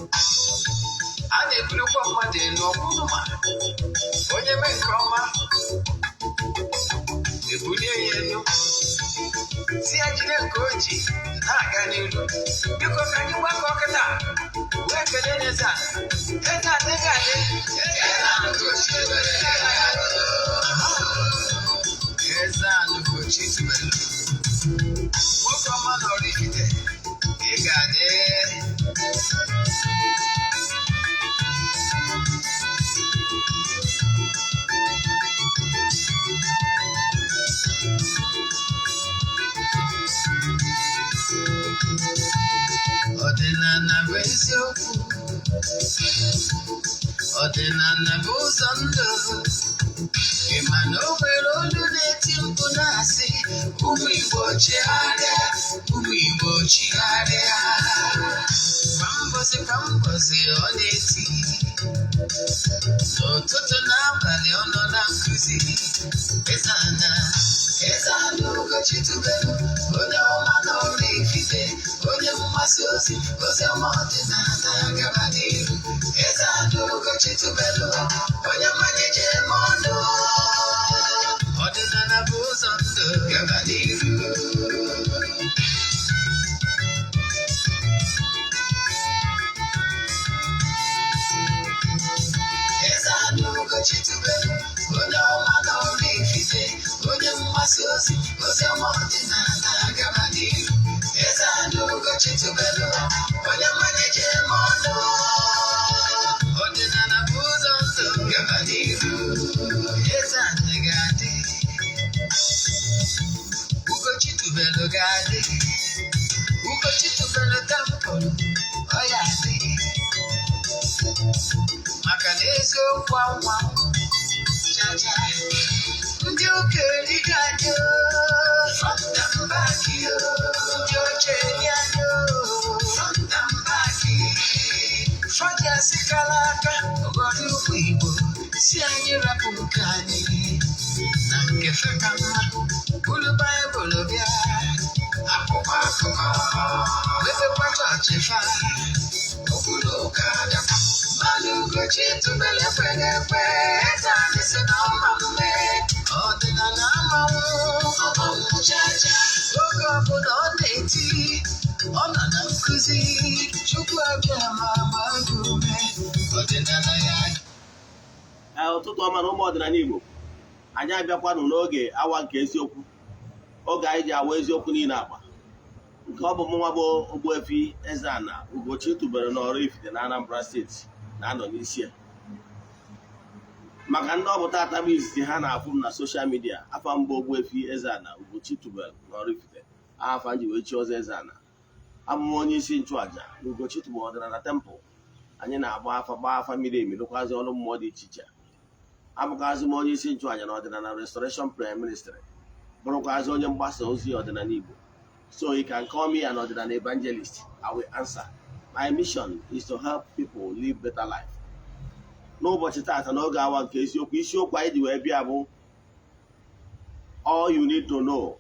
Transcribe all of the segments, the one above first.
A na-ebulikwa mmadụ elu ọkwụnụ ma onye mee nke ọma, ebulie ya elu, si ya jide nke o ji na-aga n'iru. Biko, ka anyị gbakọ kịta wee kelee eze a. Eze adịghị adị. Eze Ugochi tubelu, nwoke ọma na Oraifite, ị ga-adị. Ọdịnala bụ eziokwu, ọdịnala bụ ụzọ ndụ. Ị ma na o nwere olu na-eti mkpu na-asị, "Ụmụ Igbo, chigharịa, ụmụ Igbo, chigharịa." Kwa mbọsị kwa mbọsị ọ na-eti, n'ụtụtụ n'abalị ọ nọ na nkụzi. Eze ana, Eze Ana Ugochi tubelu, onye ọma na Oraifite, onye mgbasa ozi ozi ọma ọdịnala, gaba n'iru. Eze Ana Ugochi tubelu, onye mmanya ji eme ọnụ. Ọdịnala bụ ụzọ ndụ, gaba n'iru. Eze Ana Ugochi tubelu, onye ọma na Oraifite, onye mgbasa ozi ozi ọma ọdịnala, gaba n'iru. Eze Ana Ugochi tubelu, onye mmanya ji eme ọnụ. Ọdịnala bụ ụzọ ndụ, gaba n'iru. Eze Ana ga-adị, Ugochi tubelu ga-adị, Ugochi tubelu temple ọ ya adị, maka na eziokwu anwa chacha. Ndị ụka erighị anyị, front and back. Ndị oche eri anyị, front and back. Fọdụ asịkala aka ọgọdọ ụmụ Igbo si anyị rapụ nke anyị na nke fe ka mma. Buru Baịbụl bịa, akwụkwọ akụkọ, mepekwa chọọchị fa, okwu na ụka bịakwa. Mmadụ Ugochi tubelu ekweghị ekwe. Eze anyị si na ọma mme, ọdịnala amanwụ ọmanwụ chacha. Oge ọbụla ọ na-eti, ọ nọ na nkụzi. Chukwu abịa ma ma gị ume ọdịnala ya. Ee, ụtụtụ ọma na ụmụ ọdịnala Igbo. Anyị abịakwanụ n'oge awa nke eziokwu, oge anyị ji awa eziokwu niile agba. Nke ọ bụ mụnwa bụ Ogbuefi Eze-Ana Ugochi tubelu na Oraifite na Anambra Steeti na-anọ n'isi ya. Maka ndị ọ bụ tata bụ izizi ha na-afụ m na social media, afa mbụ Ogbuefi Eze-Ana Ugochi tubelu na Oraifite, afa nji wee chi ọzọ Eze-Ana. Abụ m onye isi nchụaja na Ugochi tubelu ọdịnala temple. Anyị na-agba afa, gbaa afa miri emi, lụkwazị ọrụ mmụọ dị iche iche. Abụkwazị m onye isi nchụaja na ọdịnala Restoration Prayer Ministry, bụrụkwazị onye mgbasa ozi ọdịnala Igbo. So you can call me an ọdịnala evangelist, I will answer. My mission is to help people live better life. N'ụbọchị taata, n'oge awa nke eziokwu, isiokwu anyị ji wee bịa bụ "All you need to know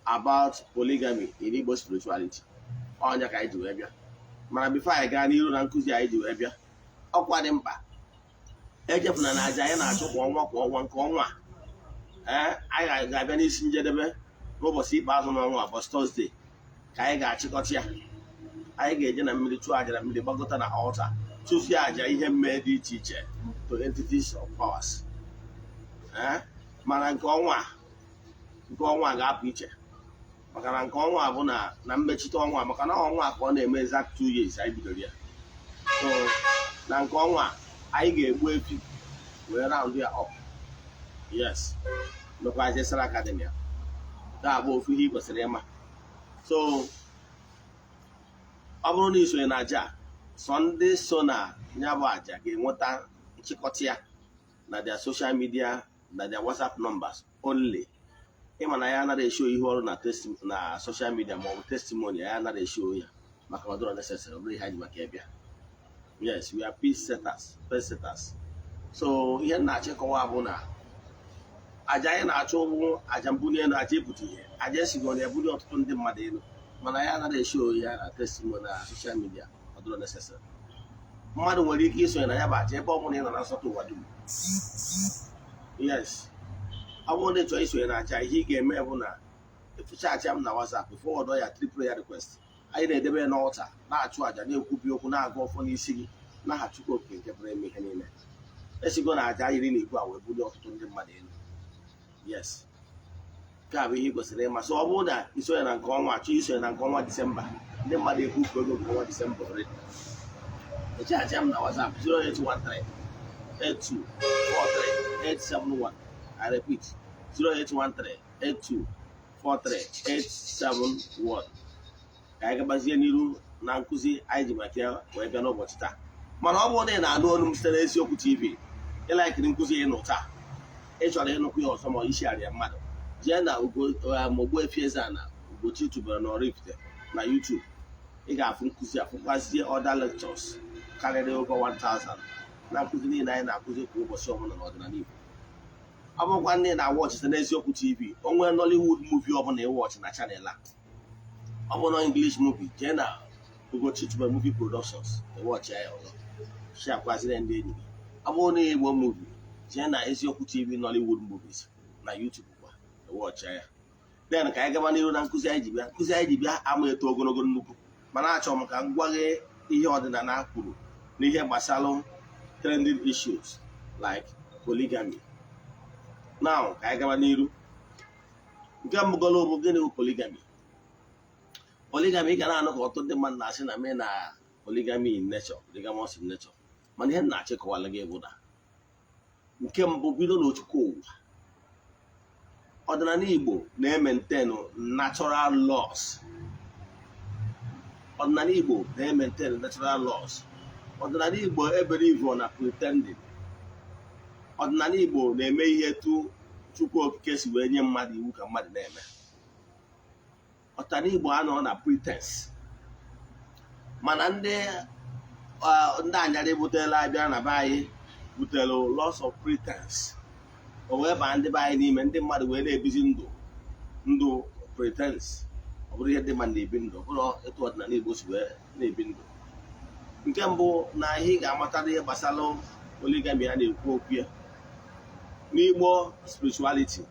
about polygamy in Igbo spirituality." Ọnya ka anyị ji wee bịa. Mana before anyị gaa n'iru na nkụzi anyị ji wee bịa, ọkwa dị mkpa, echefuna na aja anyị na-achụ kwa ọnwa kwa ọnwa, nke ọnwa a, ee, anyị ga-abịa n'isi njedebe n'ụbọchị ikpeazụ n'ọnwa, bụ Thursday, ka anyị ga-achịkọta ya. Anyị ga-eje na mmiri chụọ aja na mmiri, gbagota na altar, chụzie aja ihe mmee dị iche iche to entities of powers. Ee, mana nke ọnwa a ga-apụ iche, maka na nke ọnwa a bụ na mmechite ọnwa, maka na ọnwa a ka ọ na-eme exact 2 years anyị bidoro ya. So na nke ọnwa a, anyị ga-egbu efi wee round ya up. Yes, mekwazie saraka dị na ya. Ga-abụ ofu ihe ị kwesịrị ịma. So ọ bụrụ na ị sonye na aja a, sọ ndị so na ya bụ aja ga-enweta nchịkọta ya na their social media, na their WhatsApp numbers only. Ịma na ya anaghị eshow ihu ọrụ na social media ma ọ bụ testimony, ya anaghị eshow ya, maka na ọ dịrọ necessary, ọ bụrụ ihe anyị ji maka ya bịa. Yes, we are peace setters, peace setters. So ihe m na-achịkọwa bụ na aja anyị na-achụ bụ aja mbuli elu, aja ịpụta ihe, aja esigo na ebuli ọtụtụ ndị mmadụ elu, mana ya anaghị eshow ya na testimony na social media. Ọ dịrọ necessary. Mmadụ nwere ike isonye na ya bụ aja ebe ọ bụla ị nọ na nsọtụ ụwa dum. Yes, ọ bụrụ na ị chọrọ isonye na aja, ihe ị ga-eme bụ na chat m na WhatsApp, forward ya three prayer request. Anyị na-edebe ya n'altar, na-achụ aja, na-ekwubi okwu, na-agụ ọfọ n'isi gị n'aha Chukwu Okike nke pụrụ ime ihe niile. Esigo na aja iri na igwe a wee bulie ọtụtụ ndị mmadụ elu. Yes, nke a bụ ihe ị kwesịrị ịma. So ọ bụrụ na isonye na nke ọnwa, achọ isonye na nke ọnwa Disemba, ndị mmadụ ekwu ego nke ọnwa Disemba already. Chat m na WhatsApp 0813 8243 871. I repeat, 0813 8243 871. Ka anyị gabazie n'iru na nkụzi anyị ji maka ya wee bịa n'ụbọchị taa. Mana ọ bụrụ na ị na-anụ olu m site n'Eziokwu TV, ị like iri nkụzi ị nụ taa, ị chọrọ ịnụkwu ya ọzọ ma isi arịa mmadụ, jee na Ogbuefi Eze-Ana Ugochi tubelu na Oraifite na YouTube. Ị ga-afụ nkụzi, afụkwazie other lectures karịrị over 1000 na nkụzi niile anyị na-akụzi kwa ụbọchị ọbụla n'ọdịnala Igbo. Ọ bụrụkwa ndị na-awatch site n'Eziokwu TV, o nwee Nollywood movie ọbụla ịwatch na channel a, ọ bụrụ na English movie, jee na Ugochi Tubelu Movie Productions, ịwatch ya ọzọ, sharekwaziri ndị enyi gị. Ọ bụrụ na Igbo movie, jee na Eziokwu TV Nollywood movies na YouTube kwa, ịwatch ya. Then ka anyị gaba n'iru na nkụzi anyị ji bịa. Nkụzi anyị ji bịa ama eto ogologo nnukwu, mana achọrọ m ka m gwa gị ihe ọdịnala kwuru n'ihe gbasara trending issues like polygamy. Now, ka anyị gaba n'iru. Nke mbụgolo bụ, gịnị bụ polygamy? Polygamy, ị ga na-anụ ka ọtụtụ ndị mmadụ na-asị na me na polygamy in nature, polygamous in nature. Mana ihe m na-achịkọwala gị bụ na nke mbụ, bido n'Ochukwu ụwa, ọdịnala Igbo na-emaintain natural laws. Ọdịnala Igbo na-emaintain natural laws. Ọdịnala Igbo ebelieve na pretending. Ọdịnala Igbo na-eme ihe tu Chukwu Okike si wee nye mmadụ iwu ka mmadụ na-eme. Ọdịnala Igbo anọ na pretense. Mana ndị anyarị butela abịa na be anyị butere loss of pretense, o wee baa ndị be anyị n'ime. Ndị mmadụ wee na-ebizi ndụ ndụ pretense. Ọ bụrụ ihe ndị mmadụ na-ebi ndụ, ọ bụrụ etu ọdịnala Igbo si wee na-ebi ndụ. Nke mbụ na ihe ị ga-amata n'ihe gbasara polygamy a na-ekwu okwu ya n'Igbo spirituality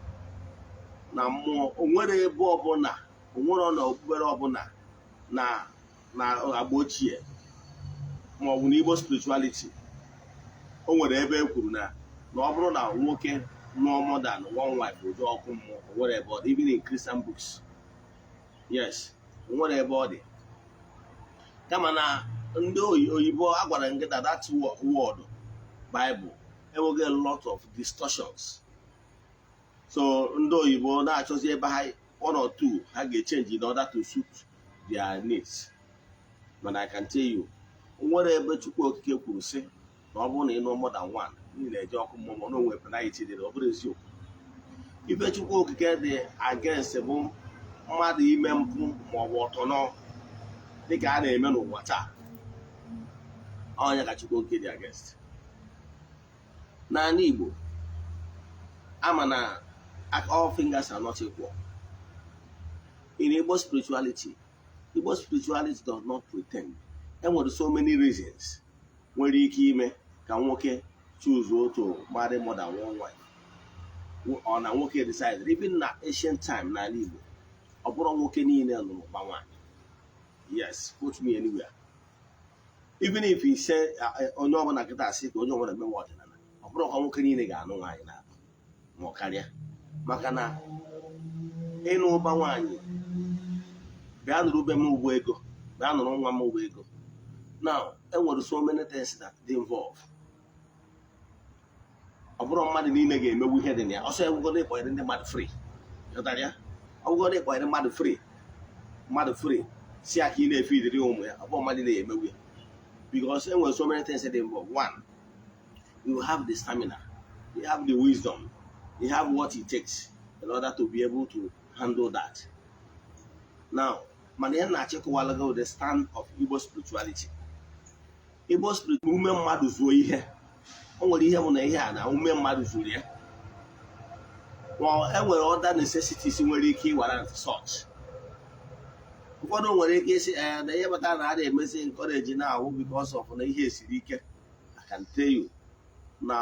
na mmụọ, o nwere ebe ọbụla, o nwere na okpukpere ọbụla na agba ochie ma ọ bụ n'Igbo spirituality, o nwere ebe e kwuru na ọ bụrụ na nwoke nụọ more than one wife, ụdị ọkụ mmụọ. O nwere ebe ọ dị, even in Christian books. Yes, o nwere ebe ọ dị. Kama na ndị oyibo a gwara nkịta that word Bible enweghị a lot of distortions. So ndị oyibo na-achọzi ebe ha one or two ha ga-echange in order to suit their needs. Mana I can tell you, o nwere ebe Chukwu Okike kwuru sị na ọ bụrụ na ị nụọ more than one, ị na-eje ọkụ mmụọ, ma na onwe penalty dịrị. Ọ bụrụ eziokwu. Ife Chukwu Okike dị against bụ mmadụ ime mpụ ma ọ bụ ọtọnọ dịka a na-eme n'ụwa taa. Ọnya ka Chukwu Okike dị against. N'ala Igbo, ama na all fingers are not equal. In Igbo spirituality, Igbo spirituality does not pretend. Enwere so many reasons nwere ike ime ka nwoke choose to marry more than one wife. Ọ na nwoke decide. Even na ancient time n'ala Igbo, ọ bụrụ nwoke niile nụrụ gba nwaanyị. Yes, quote me anywhere. Even if he say onye ọbụla kịta asị ka onye ọbụla mewe ọdịnala, ọ bụrụ ka nwoke niile ga-anụ nwaanyị na-abụ ma ọ karịa, maka na ịnụ ụba nwaanyị, bịa nụrụ be m ụgbọ ego, bịa nụrụ nwa m ụgbọ ego. Now, enwere so many things that dey involve. Ọ bụrụ mmadụ niile ga-emewu ihe dị na ya ọsọ. Ewugodo ịkpọnyere ndị mmadụ free, ghọtara ya? Ọ bụgodo ịkpọnyere mmadụ free, mmadụ free si aka ị na-efe idiri ụmụ ya, ọ bụ mmadụ na-emewu ya, because enwere so many things dị involved. One, you have the stamina, you have the wisdom, you have what it takes in order to be able to handle that. Now, mana ihe na-achịkọwala gị the stand of Igbo spirituality. Igbo spirit, ume mmadụ zuo ihe, o nwere ihe bụ na ihe a na ume mmadụ zuru ya. Well, e nwere other necessities nwere ike ịwara such. Ụfọdụ nwere ike isi ee na ihe kpatara na a na-emezi encourage na-awụ because of na ihe siri ike. I can tell you na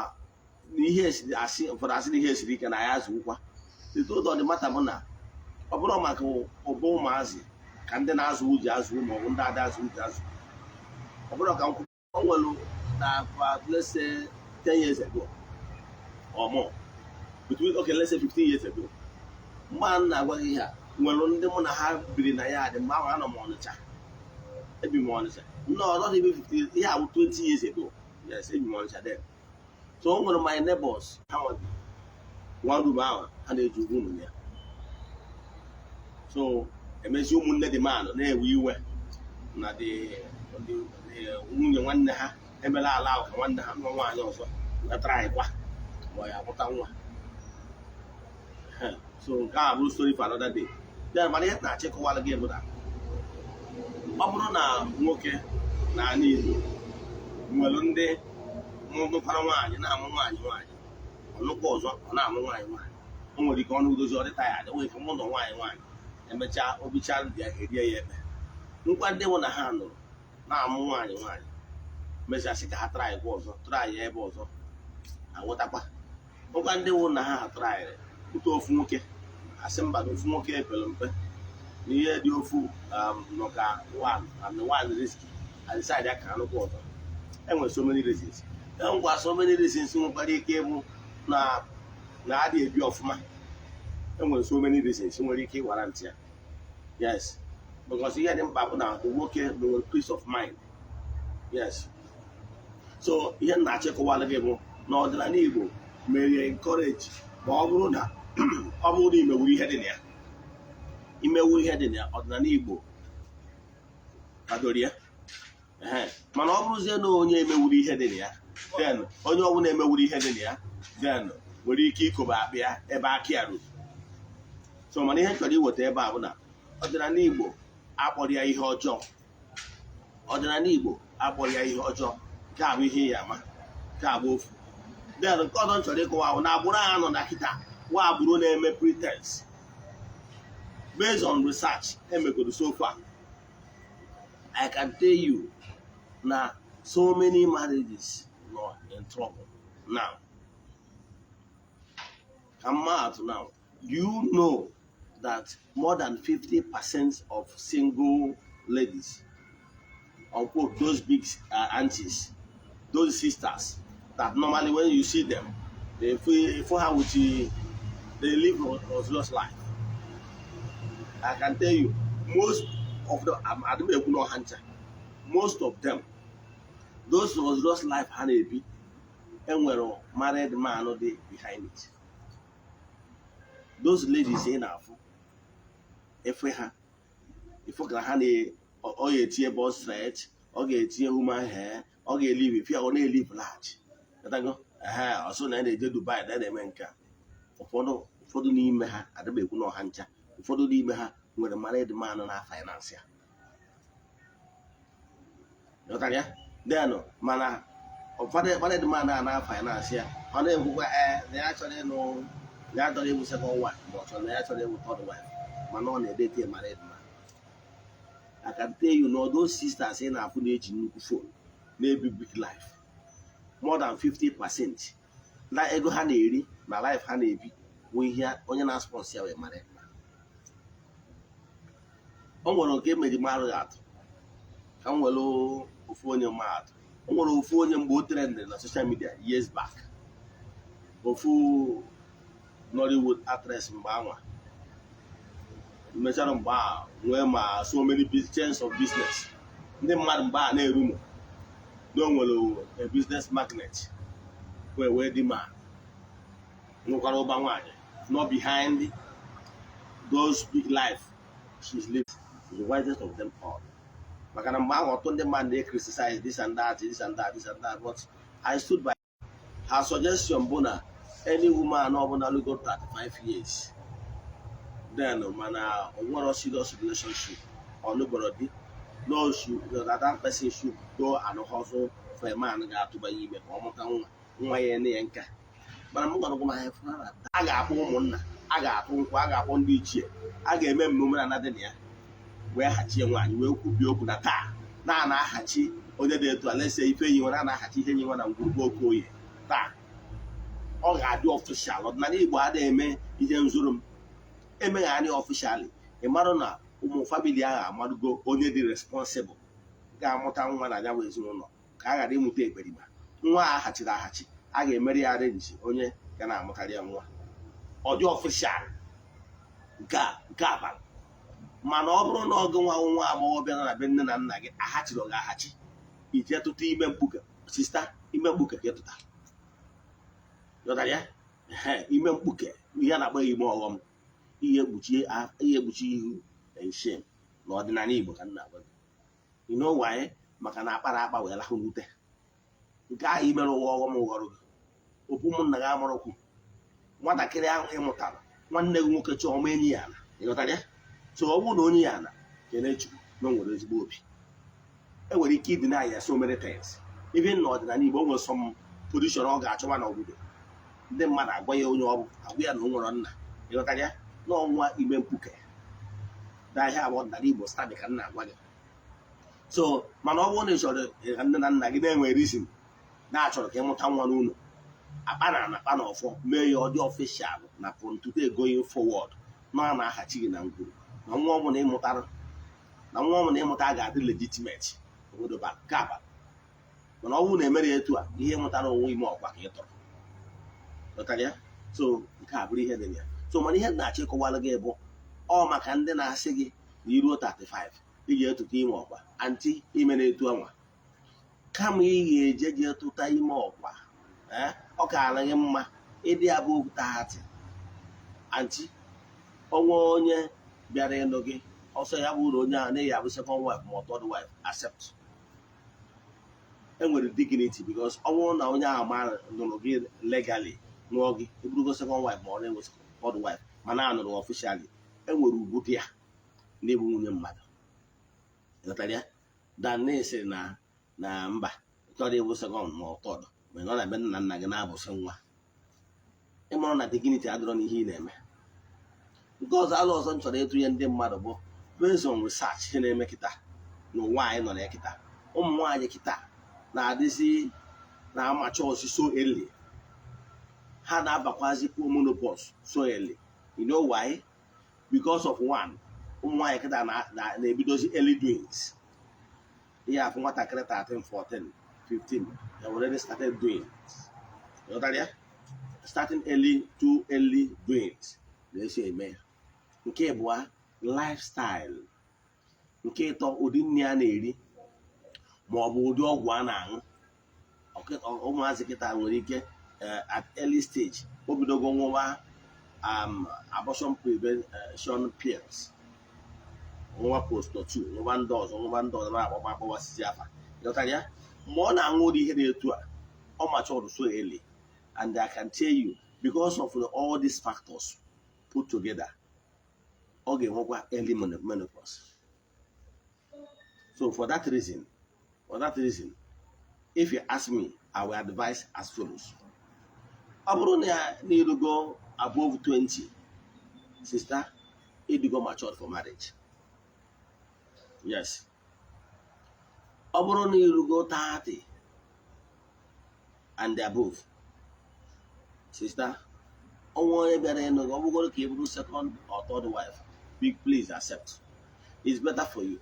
ihe esiri asị, ụfọdụ asị na ihe siri ike na ya azụkwa. The truth of the matter bụ na ọ bụrụ maka ụba ụmụazị ka ndị na-azụ ji azụ, ma ọ bụ ndị ada azụ ji azụ, ọ bụrụ ka nkwụ o nwere na about, let's say, 10 years ago or more, between, okay, let's say 15 years ago, mgbe a na-agwa gị ihe a, nwere ndị mụ na ha biri na ya dị. Mgbe ahụ anọ m Ọnịcha, ebi m Ọnịcha. No, not even 15, ihe awụ 20 years ago. Yes, ebi m Ọnịcha then. So o nwere my neighbors, ha nwa bi one room ahụ, ha na-eji ugwu ụmụ ya. So emezi ụmụnne dị man na-ewe iwe na the nwunye nwanne ha emela ala ahụ ka nwanne ha nụọ nwaanyị ọzọ natara anyị kwa ma ọ ya amụta nwa. So nke a bụrụ story for another day. Then mana ihe na-achịkọwara gị bụ na ọ bụrụ na nwoke na ala Igbo nwere ndị mụkwara nwaanyị na-amụ nwaanyị nwaanyị, ọnụkwa ọzọ ọ na-amụ nwaanyị nwaanyị, o nwere ike ọnụ udozi ọ dịta ya adị, nwere ike mụ nọ nwaanyị nwaanyị, emechaa obicha ndị ya erie ya ekpe nkwa. Ndị bụ na ha nụrụ na-amụ nwaanyị nwaanyị, mechasị ka ha try kwa ọzọ, try ebe ọzọ, aghọtakwa nkwa. Ndị wụ na ha tryịrị pụta ofu nwoke, asị mba, na ofu nwoke epere mpe na ihe dị ofu nọ ka one and one risky and decide ya ka anụkwa ọzọ. Enwere so many reasons, enwekwa so many reasons nwekwara ike ịbụ na adị ebi ọfụma. Enwere so many reasons nwere ike ịwara ntị ya. Yes, because ihe dị mkpa bụ na nwoke nwere peace of mind. Yes, so ihe m na-achịkọwara gị bụ na ọdịnala Igbo mere encourage ma ọ bụrụ na imewuru ihe dị na ya, imewu ihe dị na ya, ọdịnala Igbo kwadoro ya. Ehe. Mana ọ bụrụzie na onye emewuru ihe dị na ya, then onye ọbụla emewuru ihe dị na ya, then nwere ike ikobe akpa ya ebe aka ya ruru. So mana ihe m chọrọ iweta ebe a bụ na ọdịnala Igbo akpọrọ ya ihe ọjọọ. Ọdịnala Igbo akpọrọ ya ihe ọjọọ. Nke a bụ ihe ya ama, nke a bụ ofu. Then nke ọzọ m chọrọ ịkọwa bụ na agbụrụ a nọ na kịta nwa agbụrụ na-eme pretense. Based on research emegoro so far, I can tell you na so many marriages nọ in trouble now. Ka mmadụ now, do you know that more than 50% of single ladies, unquote, those big aunties, those sisters that normally when you see them, they feel how with they live a luxurious life. I can tell you, most of the I don't know hunter, most of them, those luxurious life ha na-ebi, enwere married man dị behind it. Those ladies ị na-afụ efe ha, ịfụ ka ha na ọ ga-etinye bust straight, ọ ga-etinye human hair, ọ ga-elive fia, ọ na-elive large. Ghọtago? Ehe, ọsọ na ya na-eje Dubai na ya na-eme nke a. Ụfọdụ n'ime ha, adịba ekwu na ọha ncha, ụfọdụ n'ime ha nwere married man na finance ya. Ghọtara ya? Then mana ụfọdụ married man a na finance ya, ọ na-ekwukwa ee na ya chọrọ ịnụ, na ya chọrọ ịbụ second wife, ma ọ chọrọ na ya chọrọ ịbụ third wife, mana ọ na-edete married man. I can tell you na those sisters ị na-afụ na-eji nnukwu phone na-ebi big life, more than 50% na ego ha na-eri na life ha na-ebi bụ ihe onye na-sponsor ya wee married man. O nwere nke emeji marụ ya atụ, ka m were ofu onye maatụ. O nwere ofu onye mgbe o trendịrị na social media years back, ofu Nollywood actress. Mgbe anwa mechara, mgbe a nwee ma so many chains of business, ndị mmadụ mgbe a na-eru m na o nwere a business magnate wee dị ma nwekwara ụba nwaanyị not behind those big life she's living. She's the wisest of them all, maka na mgbe ahụ ọtụtụ ndị mmadụ na-criticize this and that, this and that, this and that, but I stood by her suggestion bụ na any woman ọbụla lugo 35 years, then mana o nwere serious relationship, ọ nụbọrọ di, no, should that, that person should go and hustle for a man ga-atụba ya ime ka ọ mụta nwa, nwa ya ene ya nka. Mana m gwara gị ma a ga-akpọ ụmụnna, a ga-atụ nkwụ, a ga-akpọ ndị ichie, a ga-eme mmemme omenala dị na ya. Wee hachie nwaanyị, wee kwubie okwu na taa na na-ahachi onye dị etu a, lese ife enyi nwe na na-ahachi ihe enyi nwe na ngwurugwu Okoye taa. Ọ ga-adị official. Ọdịnala Igbo adịghị eme ihe nzuru m emegharị officially. Ị marụ na ụmụ family ahụ amarugo onye dị responsible ga-amụta nwa na ya bụ ezinụlọ, ka a ghara ịmụta ekperima. Nwa a hachiri ahachi, a ga-emeri ya arrange onye ga na-amụkarị ya nwa. Ọ dị official. Nke a nke abalị. Mana ọ bụrụ na ọgụ nwa nwa agbọghọbịa nọ na be nne na nna gị, ahachiri ọ ga-ahachi ije tụta ime mkpuke. Sister, ime mkpuke ka ịtụta. Ghọtara ya? Ehe, ime mkpuke, ihe a na-akpọ ya ime ọghọm, ihe ekpuchi ihu and shame na ọdịnala Igbo ka m na-agwa gị. You know why? Maka na akpara akpa wee lahụ n'ute. Nke ahụ imere ụwa ọghọm ghọrọ gị okwu. Ụmụnna gị amụrụkwu nwatakịrị ahụ ị mụtara, nwanne gị nwoke chọọ ọma enyi ya ala. Ịghọtara ya? So ọ bụrụ na onye ya ala, kene Chukwu na o nwere ezigbo obi. E nwere ike ịdị na ya so many things. Even na ọdịnala Igbo, o nwere some position ọ ga-achọba n'obodo, ndị mmadụ agwa ya onye ọ bụ, agwa ya na o nwere nna. Ịghọtara ya? N'ọnwa ime mkpuke n'ahịa abụ ọdịnala Igbo study ka m na-agwa gị. So mana ọ bụrụ na ị chọrọ ka nne na nna gị na-enwe reason na-achọrọ ka ịmụta nwa n'ụlọ, akpa na akpa na ọfọ, mee ya ọ dị official na from today going forward na a na-ahachi gị na ngwuru, na nwa ọbụla ịmụtara, na nwa ọbụla ịmụta ga-adị legitimate obodo ba nke aba. Mana ọ bụrụ na emere ya etu a, ihe mụtara onwe ime ọkwa ka ị tọrọ. Ghọtara ya? So nke a bụrụ ihe dị na ya. So mana ihe m na-achọ ịkọwara gị bụ ọ maka ndị na-asị gị na iruo 35 ị ga-etụta ime ọkwa. Aunty, ime na-etu anwa, kama ị ga-eje jee tụta ime ọkwa, ee, ọ kaara gị mma ịdị abụ 30. Aunty, ọnwa onye bịara ịnụ gị ọsọ ya bụrụ onye ahụ na-eyi abụ second wife ma ọ third wife, accept. Enwere dignity, because ọ bụrụ na onye ahụ ma nụrụ gị legally, nụọ gị, eburugo second wife ma ọ na-enwe third wife, mana a nụrụ officially, enwere ugwu dị ya na-ebu nwunye mmadụ. Ghọtara ya? Dan na-esi na na mba chọrọ ịbụ second ma ọ third, ma ị nọ na be nna nna gị na-abụsị nwa, ịmụrụ na dignity adịrọ n'ihe ị na-eme. Nke ọzọ, alụ ọzọ m chọrọ ịtụnye ndị mmadụ bụ based on research, ihe na-eme kịta n'ụwa anyị nọ na ya kịta, ụmụ nwaanyị kịta na-adịzi na-amacha ọsị so early, ha na-abakwazi menopause so early. You know why? Because of one, ụmụ nwaanyị kịta na-ebidozi early doings. Ihe afụ nwatakịrị 13, 14, 15, they already started doing. Ghọtara ya? Starting early, too early doings na-esi eme ya. Nke ịbụa, lifestyle. Nke ịtọ, ụdị nri a na-eri ma ọ bụ ụdị ọgwụ a na-aṅụ. Ụmụazị kịta nwere ike at early stage o bidogo ṅụwa abortion prevention pills, ṅụwa post 2, ṅụwa ndị ọzọ, ṅụwa ndị ọzọ, na-agbakwa agbawasịzi afa. Ghọtara ya? Mgbe ọ na-aṅụ ụdị ihe dị etu a, ọ matured so early, and I can tell you, because of all these factors put together, ọ ga-enwekwa early menopause. So for that reason, if you ask me, I will advise as follows. Ọ bụrụ na na irugo above 20, sister, ịdịgo matured for marriage. Yes. Ọ bụrụ na irugo 30 and above, sister, ọnwa onye bịara ịnụ gị, ọ bụgoro ka ị bụrụ second or third wife, big, please accept. It's better for you.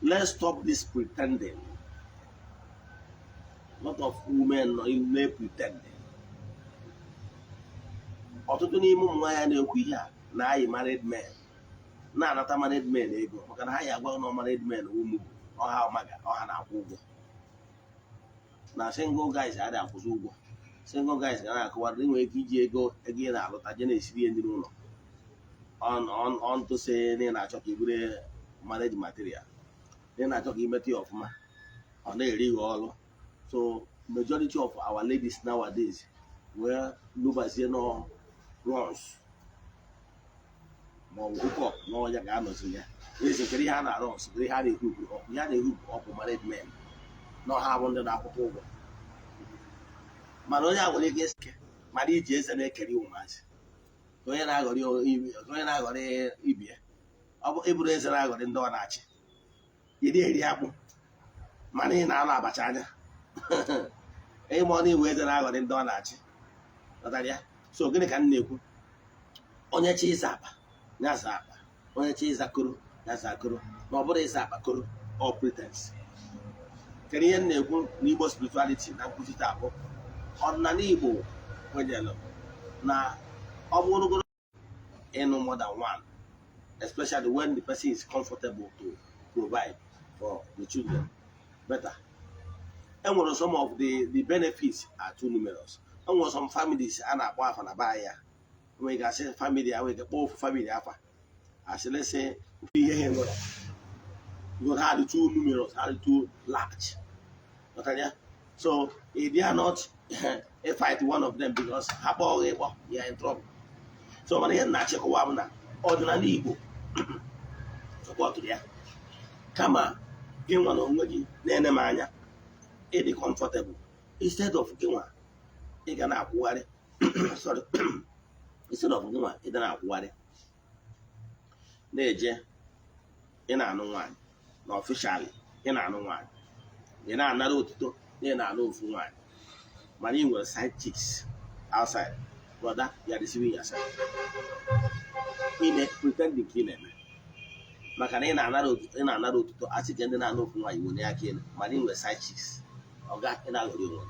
Let's stop this pretending. Lot of women nọ na-pretending. Ọtụtụ n'ime ụmụ nwaanyị na-ekwu ihe a na-ayị married men, na-anata married men ego, maka na ha yi agwa na married men ụmụ ọha ọmaga ọha na-akwụ ụgwọ, na single guys adịghị akwụzi ụgwọ. Single guys ga na-akọwa na ị nwere ike iji ego ego ị na-alụta je na-esiri ya ndị n'ụlọ ọntụsị na ị na-achọ ka i buru marriage material, na ị na-achọ ka imeta ya ọfụma, ọ na-eri gị ọrụ. So majority of our ladies nowadays wee lubazie nọ runs ma ọ bụ hook up n'ọnya ga-anọzi ya ezi. Kedu ihe a na-arụ nsị? Kedu ihe a na-ehu ihe a na-ehu ọpụ? Married men na ọha bụ ndị na-akwụkwọ ụgwọ. Mana onye a nwere ike isi mana iji eze na-ekeri ụmụazị, onye na-aghọrị ibe ya. Ọ bụ ịbụrụ eze na-aghọrị ndị ọ na-achị. Ịdị eri akpụ, mana ị na-alụ abacha anya. Ịma ọ na-ewe eze na-aghọrị ndị ọ na-achị. Ghọtara ya? So gịnị ka m na-ekwu? Onye chi ịza akpa, ya za akpa. Onye chi ịza koro, ya za koro. Na ọ bụrụ ịza akpa koro, ọ pretense. Kedu ihe m na-ekwu n'Igbo spirituality na nkuzi taa? Bụ ọdịnala Igbo kwenyere na ọ bụrụgoro ịnụ more than one, especially when the person is comfortable to provide for the children better. Enwere some of the benefits are too numerous. Enwere some families a na-akpọ afa na be ya. Nwere ga-asị family a, nwere ike kpọọ ofu family afa, asị, let's say, ihe ha nwere, because ha dị too numerous, ha dị too large. Ghọtara ya? So if they are not fight one of them, because ha kpọọ gị ịkpọ ya in trouble. So mana ihe m na-achịkọwa bụ na ọdịnala Igbo sọpọtụrụ ya, kama gị nwa na onwe gị na-ene m anya, ịdị comfortable, instead of gị nwa ị ga na-akwụgharị, sorry, instead of gị nwa ịdị na-akwụgharị na-eje ị na-anụ nwaanyị na officially ị na-anụ nwaanyị, ị na-anara otuto na ị na-anụ ofu nwaanyị, mana ị nwere side chicks outside. Brother, you are deceiving yourself. Ị na-pretending ka ị na-eme maka na ị na-anara otuto, ị na-anara otuto, asị ka ndị na-anụ ofu nwaanyị were aka elu, mana ị nwere side chicks. Ọga, ị na-aghọrị onwe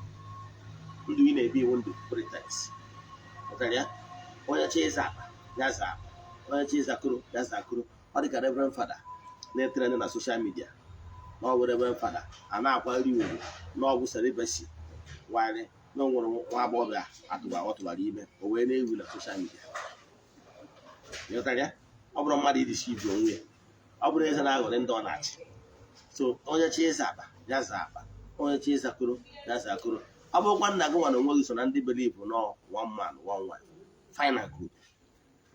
gị. Ndụ ị na-ebi iwu ndụ pretense. Ghọtara ya? Onye chi ịza akpa, ya za akpa. Onye chi ịza koro, ya za koro. Ọ dị ka Reverend Father na-etere na social media na ọ bụ Reverend Father a na-akwari ugwu na ọ bụ celibacy nwanyị, na o nwere nwa agbọghọbịa atụba ọ tụbara ime, o wee na-ewu na social media. Ịghọtara ya? Ọ bụrụ mmadụ ideceive onwe ya, ọ bụrụ eze na-aghọrị ndị ọ na-achị. So onye chi ịza akpa, ya za akpa. Onye chi ịza koro, ya za koro. Ọ bụrụkwa nna gị nwa na onwe gị so na ndị believe no one man, one wife, fine and good,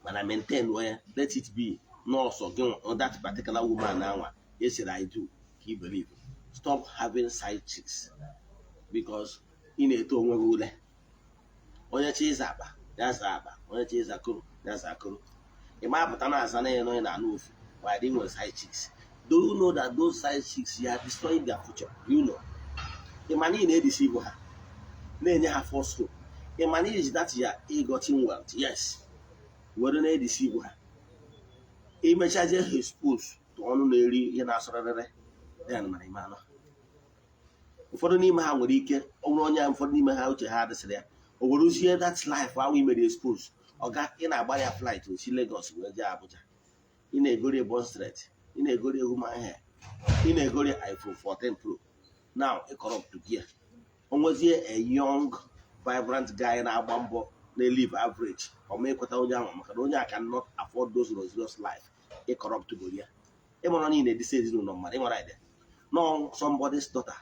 mana maintain onye, let it be nọọsụ gị nwa, that particular woman na anwa esiri I do ka i believe. Stop having side chicks, because ị na-eto onwe gị ule. Onye chi ịza akpa, ya za akpa. Onye chi ịza koro, ya za koro. Ị ma apụta na aza na ịnọ na anụ ofu while they nwere side chicks. Do you know that those side chicks, you are destroying their future? Do you know? Ị ma na ị na-edeceive ha, na-enye ha false hope? Ị ma na iji that ya ill-gotten wealth, yes, were na-edeceive ha, imechazie ha expose to ọnụ na-eri ihe na-asọrịrịrị, then mara ime anụ. Ụfọdụ n'ime ha nwere ike ọ bụrụ onye, ụfọdụ n'ime ha uche ha adịsịrị ya, o werezie that life ahụ i mere expose. Ọga, ị na-agba ya flight osi Lagos wee jee Abuja, ị na-egori Bond Street, ị na-egori human hair, ị na-egori iPhone 14 Pro. Now ị corrupt gị. O nwezie a young vibrant guy na-agba mbọ na-elive average, ọ ma ekweta onye ahụ, maka na onye a cannot afford those luxurious life. Ị corrupt gori ya. Ịmara na ị na-edisi ezinụlọ mmadụ. Ịmara idea nọ somebody's daughter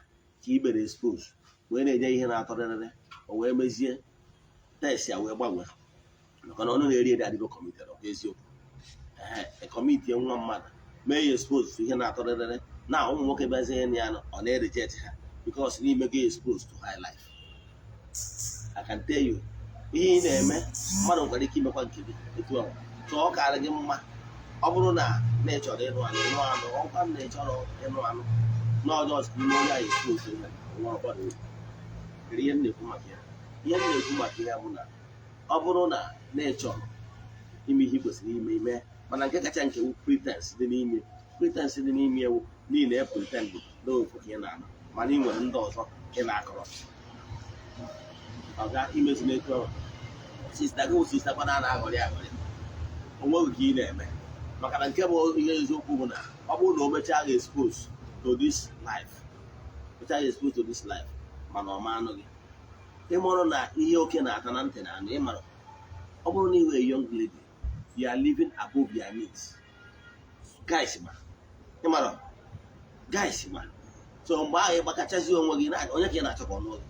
ka i mere expose, wee na-enye ihe na-atọrịrịrị, o wee mezie taste ya wee gbanwee, maka na ọnụ na-eri eri adịgo committed. Ọ bụ eziokwu. Ee, commit nwa mmadụ, mee ya expose ihe na-atọrịrịrị na ụmụ nwoke bịazie ya, ọ na-ereject ha, because n'ime gị expose to high life. I can tell you, ihe ị na-eme, mmadụ nwekwara ike imekwa nke gị etu ahụ. So ọ kaara gị mma, ọ bụrụ na na ị chọrọ ịnụ anụ, ịnụ anụ. Ọkwa na ị chọrọ ịnụ anụ na ọjọọ ime onye ahụ expose ya nwa ọgbara uru. Kedu ihe m na-ekwu maka ya? Ihe m na-ekwu maka ya bụ na ọ bụrụ na na ị chọrọ ime ihe ị kwesịrị ime, ime, mana nke kacha nke wu pretense dị n'ime, pretense dị n'ime ewu n'ihi na e pretend n'ofu ka ị na-anụ, mana ị nwere ndị ọzọ ị na-akọrọ. Ọ ga imezi n'etu ahụ. Sister gị wụ sister kwa na aghọrị aghọrị onweghị ka ị na-eme, maka na nke bụ ihe eziokwu bụ na ọ bụrụ na o mechaa gị expose to this life, mechaa gị expose to this life, mana ọ ma anụ gị. Ịmụrụ na ihe oke na-ata na ntị na anụ. Ịmara ọ bụrụ na ị were young lady, you are living above your needs, guys. Ma ịmara, guys, ma so mgbe ahụ ịgbakachazi onwe gị onye ka ị na-achọ ka ọ nụọ gị,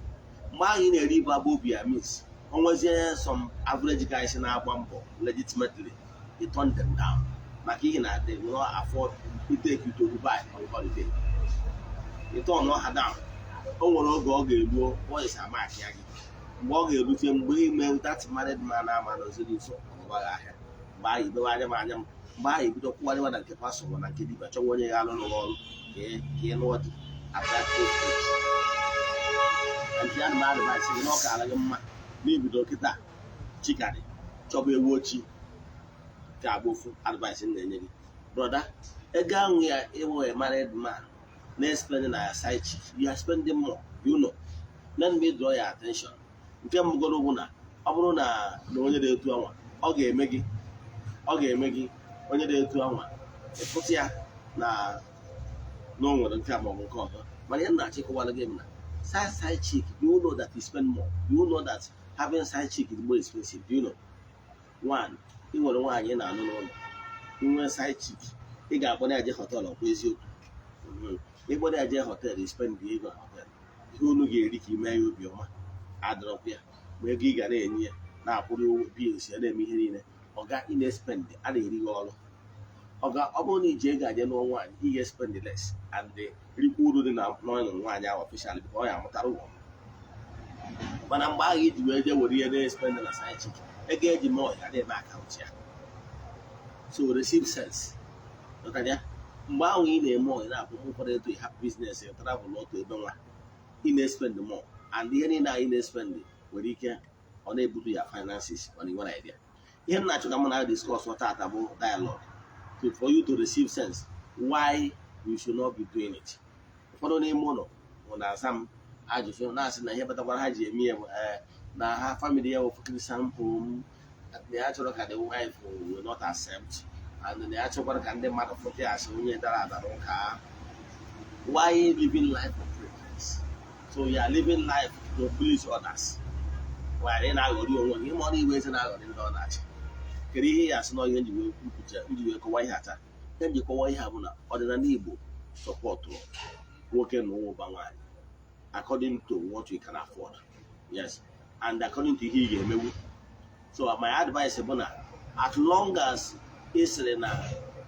mgbe ahụ ị na-eri ibu above your means, o nwezie some average guys na-agba mbọ legitimately, you turn them down, maka ihe na they will not afford to take you to Dubai on holiday. You turn ha down. O nwere oge ọ ga-eruo, boys amaki ya gị. Mgbe ọ ga-erute, mgbe ime that married man ama nọziri nso, ọ gbaghị ahịa. Mgbe ahụ ibewe anya m anya m. Mgbe ahụ ebido kwụgharịwa na nke pastor ma na nke dibịa, chọwa onye ga-alụrụ gị ọrụ ka ị nụọ di at that old age. Ntị ana m advice gị na ọ kaara gị mma n'ibido kịta chikarị chọba ewu ochie. Ga-agba ofu advice m na-enye gị, brother. Ego ahụ ya ịwụ a married man na-spend na ya side chick, you are spending more. Let me draw your attention. Nke mbụgoro bụ na ọ bụrụ na onye dị etu anwa, ọ ga-eme gị, ọ ga-eme gị onye dị etu anwa, ịpụta ya na o nwere nke a maọbụ nke ọzọ. Mana ihe m na-achịkọwara gị bụ na side chick, do you know that you spend more? Do you know that having side chick is more expensive? Do you know? One, ị nwere nwaanyị ị na-anụ n'ụlọ, ị nwee side chick, ị ga-akpọ ya je hotel. Ọkwa eziokwu? Ịkpọrọ ya jee hotel, spend ego na hotel, ihe unu ga-eri ka ime ya obiọma adọrọkwa ya, ma ego ị ga na-enye ya, na-akwụrụ bills ya, na-eme ihe niile. Ọga, ị na-espend, a na-eri gị ọrụ. Ọga, ọ bụrụ na iji ego aje nụọ nwaanyị, ị ga-espend less and rikwa uru dị na n'ọnụ nwaanyị ahụ officially, because ọ ya amụtara ụgwọ. Mana mgbe ahụ iji wee jee were ihe na-espend na side chick, ego eji mee ọhịa na-eme account ya. So receive sense. Ghọtara ya? Mgbe ahụ ị na-eme ọhịa, na-akwụ ụfọdụ etu ịhapụ business, travel otu ebe nwa, ị na-espend more, and ihe niile anyị na-espend nwere ike ọ na-ebutu ya finances. Mana ị nwere idea. Ihe m na-achọ ka mụ na discuss tata bụ dialogue for you to receive sense why you should not be doing it. Ụfọdụ n'ime ụlọ bụ na-aza m ajụjụ, na-asị na ihe kpatakwara ha ji eme ya bụ na ha family ya bụ Christian home, na ya chọrọ ka the wife will not accept, and na ya chọkwara ka ndị mmadụ fụta ya asị onye dara ada n'ụka. Why living life of preference? So you are living life to please others while ị na-aghọrị onwe gị. Ma ọ na-iwe eze na-aghọrị ndị ọ na-achị. Kedu ihe ya asị na ihe nji wee kwupụta, nji wee kọwa ihe a taa? Ihe nji kọwa ihe a bụ na ọdịnala Igbo supportụrụ nwoke na ụba nwaanyị according to what you can afford, yes, and according to ihe ị ga-emewu. So my advice bụ na as long as ị sịrị na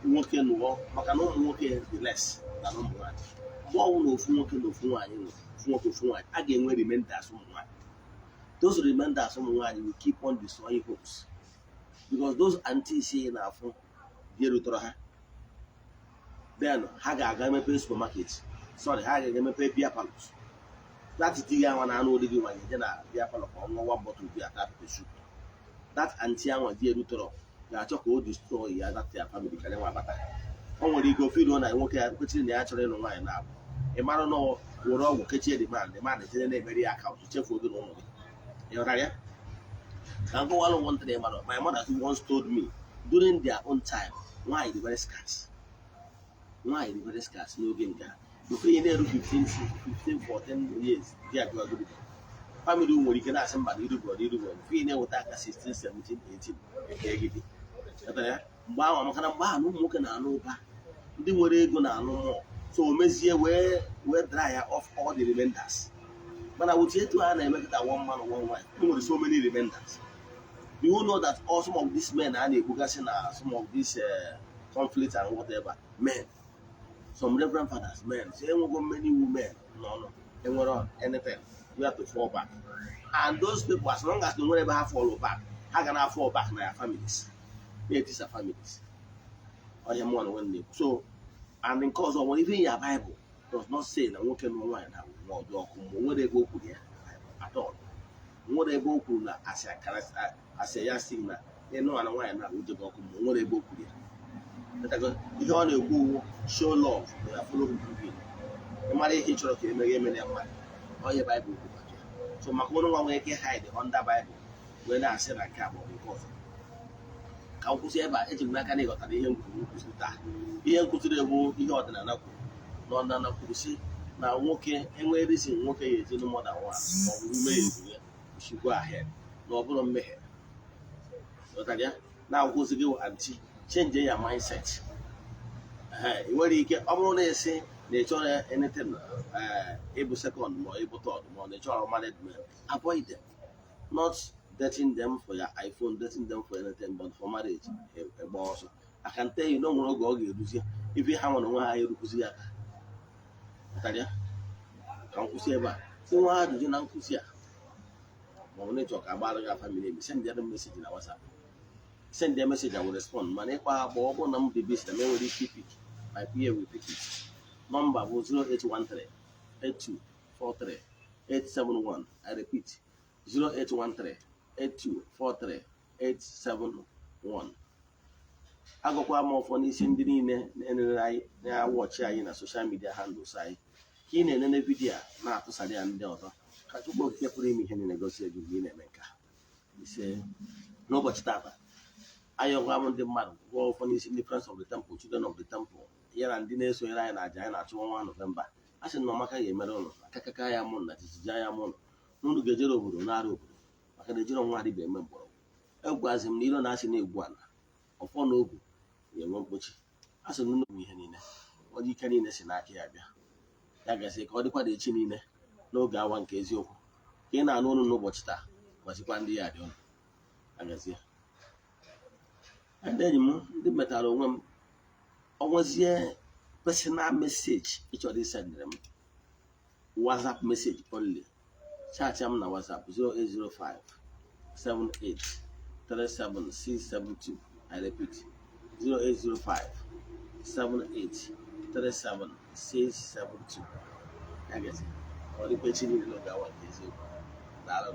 nwoke nụọ, maka na ụmụ nwoke dị less than ụmụ nwaanyị, mgbe ọnwụ na ofu nwoke na ofu nwaanyị nọ, ofu nwoke, ofu nwaanyị, a ga-enwe remainders ụmụ nwaanyị. Those remainders ụmụ nwaanyị will keep on destroying homes, because those aunties ị na-afụ dị erutọrọ ha, then ha ga-aga emepe supermarket, sorry, ha ga-aga emepe beer parlours. That di ya nwa na anụ ori gị nwanyị je na beer parlour ka ọ ṅụọ one bottle beer, taa pepper soup. That auntie anwa di erutọrọ ga-achọ ka o destroy ya, that their family, ka ya nwa bata. O nwere ike ofe iruo na nwoke ya kwechiri na ya chọrọ ịlụ nwaanyị na-abụ. Ị mara na ọ were ọgwụ kechie the man, the man etinye na-emeri ya account, chefuo gị na ụmụ gị. Ị ghọtara ya? Ka m kọwalụ one thing. Mara, my mother once told me, during their own time, nwaanyị dị very scarce. Nwaanyị dị very scarce n'oge nke ha. Before ị na-eru 15, 15, 14 years, di abịagoro family nwere ike na-asị mba na irugoro irugoro. Before ị na-enweta aka 16, 17, 18, eke gị dị. Ghọtara ya? Mgbe ahụ, maka na mgbe ahụ na ụmụ nwoke na-anụ ụba, ndị nwere ego na-anụ mmụọ, so o mezie wee dry ya off all the remainders. Mana with etu a na-emekọta one man, one wife, e nwere so many remainders. Do you know that all some of these men a na-ekwugasị na some of these conflicts and whatever, men, some reverend fathers, men, so enwego many women nọ enwere anything where to fall back, and those people, as long as they nwere ebe ha fall back, ha ga na fall back na their families, na-etisa families. Ọhịa mụnwa na nwanne na-ekwu. So and nke ọzọ nwere, even your Bible does not say na nwoke na nwaanyị na ma ọ dị ọkụ. Ma o nwere ebe o kwuru ya at all. Nwere ebe o kwuru na asị ya si na ịnụ na nwaanyị na uche gị ọkụ. Ma o nwere ebe o kwuru ya. Ihe ọ na-ekwu wu show love na ya follow human being. Ị mara ihe ị chọrọ ka emeghe, emere ya mmadụ. Ọ ihe Baịbụl kwuru maka ya. So maka ụnụ nwa nwere ike hide under Bible wee na-asị na nke a maọbụ nke ọzọ. Ka m kwụsị ebe a. Eji m n'aka na ịghọtara ihe m kwuru nkwụsị taa. Ihe nkwụsịrị egwu, ihe ọdịnala kwuru na ọdịnala kwuru si na nwoke enwere reason nwoke ya eji more than one ma ọ bụ ume ya ebu ya should go ahead, na ọ bụrụ mmehie. Ghọtara ya? Na akwụkwọ gị, auntie, change ya mindset. Ee, ị nwere ike ọ bụrụ na esi na ị chọrọ anything, ịbụ second ma ịbụ third, ma ọ na ị chọrọ married men, avoid them. Not dating them for your iPhone, dating them for anything, but for marriage, ịgba ọsọ. I can tell you na o nwere oge ọ ga-eruzie ife ha nwere onwe ha erukwuzi ya aka. Ghọtara ya? Ka m kwụsị ebe a. Inwe ajụjụ na nkụzi a, ma ọ bụ na ịchọ ka agbara gị afa miri emi, send ya message na WhatsApp. Send a message, I will respond. Mana ịkpọ akpọ, ọ bụrụ na m dị busy na m enwere ike ipick, my PA will pick it. Nọmba bụ 0813 8243 871. I repeat, 0813 8243 871. Agụkwa m ọfọ n'isi ndị niile na-enere anyị, na-awatchị anyị na social media handles anyị. Ka ị na-enene video a, na-atụsara ya ndị ọzọ, ka Chukwu Okike pụrụ ime ihe niile gosi gị mgbe ị na-eme nke a. Ise. N'ụbọchị tata, ayọgwa m ndị mmadụ, gụọ ụfọdụ n'isi ndị Friends of the Temple, Children of the Temple, ya na ndị na-esonyere anyị na aja anyị na-achụ ọnwa Nọvemba. A sị na ọmaka ga-emere ụlọ akakaka ya mụ na jijiji anya mụ ụlọ n'ụlọ ga-ejere obodo na-ara obodo, maka na ejere nwa adịba eme mgbọrọgwụ. Egwazi m na ilo na-asị na-egwu ala ọfọ na ogu ga-enwe mkpochi. A sị na nnukwu ihe niile, onye ike niile si n'aka ya bịa. Ya gasị ka ọ dịkwa dị echi niile n'oge awa nke eziokwu. Ka ị na-anụ olu n'ụbọchị taa, gwazikwa ndị ya dị ụnụ agazie. Ndị enyi m, ndị metara onwe m, ọnwezie personal message ị chọrọ isendịrị m, WhatsApp message only, chat m na WhatsApp 0805 78 37672. I repeat, 0805 78 37672. Ya gazie, ọ dịkwa echi niile n'oge awa nke eziokwu. Daalụ.